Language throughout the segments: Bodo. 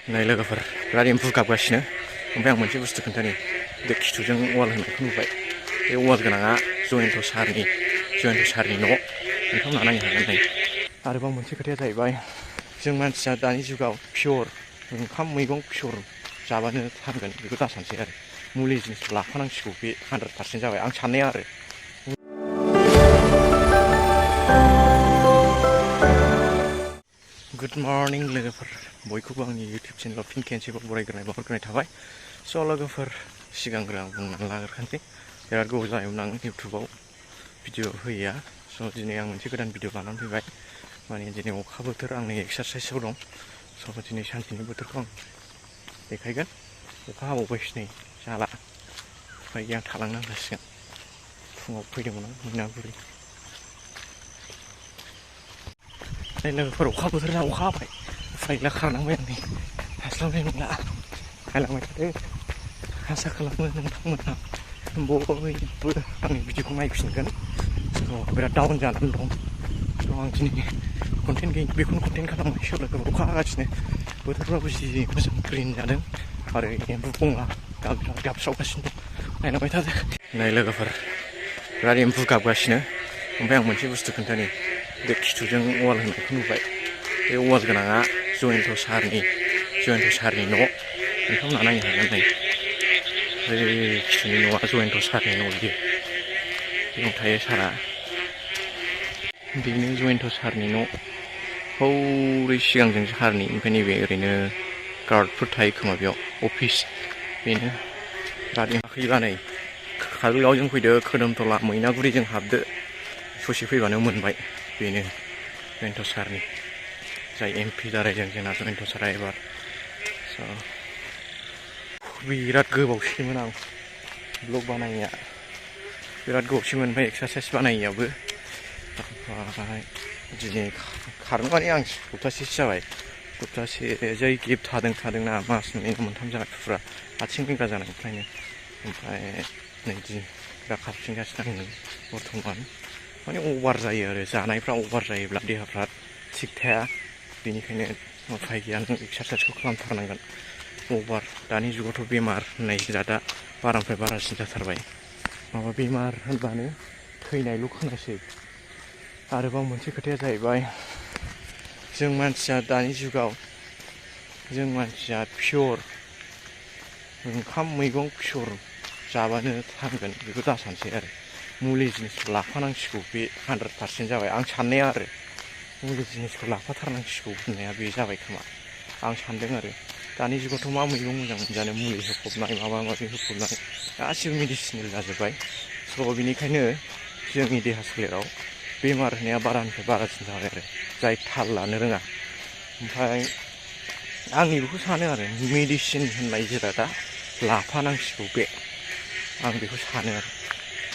नाय लोगोफोर बिराद एम्फौ गाबगासिनो ओमफ्राय आं मोनसे बुस्थु खोन्थानि बे खिथुजों वाल होनायखौ नुबाय बे वाल गोनाङा जयन्त सारनि न' नोंथांमोना नायनो हागोन नै आरोबाव मोनसे खोथाया जाहैबाय जों मानसिया दानि जुगाव पियर ओंखाम मैगं पियर जाबानो थांगोन बेखौ दा सानसै आरो मुलि जिनिसखौ लाफानांसिगौ बे 100% जाबाय आं साननाया आरो गुड मर्निं लोगोफोर बयखौबो आंनि इउटुब चेनेलाव फिन खेनसेबाव बरायग्रोनाय बावहरग्रोनाय थाबाय स' लोगोफोर सिगांग्रो आं बुंनानै लाग्रोखानोसै बिराद गोबाव जायोमोन आं इउटुबाव भिडिअ होयैया स' दिनै आं मोनसे गोदान भिडिअ लानानै फैबाय माने दिनै अखा बोथोर आं नै एक्सारसाइसआव दं स' दिनै सानसेनि बोथोरखौ आं देखायगोन अखा हाबावबायसो नै जाला उफाय गैया थालांनांसिगोन फुङाव फैदोंमोन आं मैनागुरि लोगोफोर अखा बोथोरा अखा हाबाय उफाय गैला खारनांबाय आं नै हास्लाबनाय नंला हालांबाय थादो आसा खालामो नोंथांमोनहा बयबो आंनि भिडिअखौ नायफिनगोन स' बिराद डाउन जानानै दं स' आं दिनै कन्टेन्ट गैयै बेखौनो कन्टेन्ट खालामबाय स' लोगोफोर अखा हागासिनो बोथोरफ्राबो जि मोजां ग्रिन जादों आरो एम्फौ बंला गाबस्रावगासिनो दं नायलांबाय थादो नाय लोगोफोर बिराद एम्फौ गाबगासिनो ओमफ्राय आं मोनसे बुस्थु खोन्थानि बे खिथुजों वाल होनायखौ नुबाय बे वाल गोनाङा जयन्त सारनि न' नोंथांमोना नायनो हागोन नै बे खिथुनि न'आ जयन्त सारनि न' बियो बेयाव थायो सारा बेनो जयन्त सारनि न' हौरै सिगांजों सारनि ओमफ्राय नैबे ओरैनो गार्डफोर थायो खोमा बेयाव अफिस बेनो बिराद फैबा नै काजलगावजों फैदो खोदोमतला मैनागुरिजों हाबदो ससे फैबानो मोनबाय बेनो जयन्त सारनि जाय एमपि जारायदों जोंना जयन्त सारा एबार स' बिराद गोबावसैमोन आं ब्लग बानायनाया बिराद गोबावसैमोन ओमफ्राय एक्सारसाइस बानायैयाबो ओमफ्राय दिनै खारनो माने आं सप्तासेसो जाबाय सप्तासे जै गेप थादोंना मास मोननै मोनथाम जाबाय फुरा आथिं लेंग्रा जानायनिफ्रायनो ओमफ्राय नै दिन दा खारफिनगासिनो आङो बर्थमान माने अभार जायो आरो जानायफ्रा अभार जायोब्ला देहाफ्रा थिग थाया बेनिखायनो उफाय गैया नों एक्सारसाइसखौ खालामथारनांगोन अभार दानि जुगावथ' बेमार होननाय जादा बारानिफ्राय बारासिन जाथारबाय माबा बेमार होनबानो थैनायल' खोनासै आरोबाव मोनसे खोथाया जाहैबाय जों मानसिया दानि जुगाव पियर ओंखाम मैगं पियर जाबानो थांगोन बेखौ दा सानसै आरो मुलि जिनिसखौ लाफानांसिगौ बे 100% जाबाय आं साननाया आरो मुलि जिनिसखौ लाफाथारनांसिगौ होननाया बे जाबाय खोमा आं सानदों आरो दानि जुगावथ' मा मैगं मोजां मोनजानो मुलि होफबनाय माबा माबि होफबनाय गासिबो मेडिसिनेल जाजोब्बाय स' बेनिखायनो जोंनि देहा सोलेराव बेमार होनाया बारानिफ्राय बारासिन जाबाय आरो जाय थाल लानो रोङा ओमफ्राय आंनि बेखौ सानो आरो मेडिसिन होननाय जिरादा लाफानांसिगौ बे आं बेखौ सानो आरो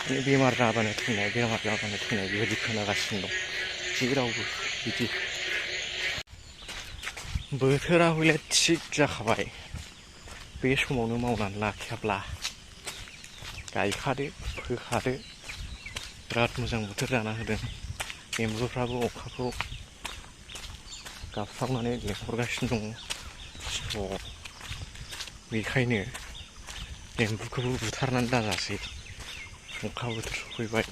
माने बेमार जाबानो थैनाय बेबायदि खोनागासिनो दं जेरावबो बिदि बोथोरा हले थिग जाखाबाय बे समावनो मावनानै लाखियाब्ला गायखादो फोखादो बिराद मोजां बोथोर जाना होदों एम्बुफ्राबो अखाखौ गाबस्रावनानै लेंहरगासिनो दङ स' बेखायनो एम्बुखौबो बुथारनानै दाजासै अखा बोथोर सफैबाय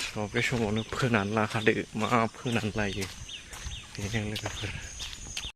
स' बे समावनो फोनानै लाखादो मा फोनानै लायो बेनो लोगोफोर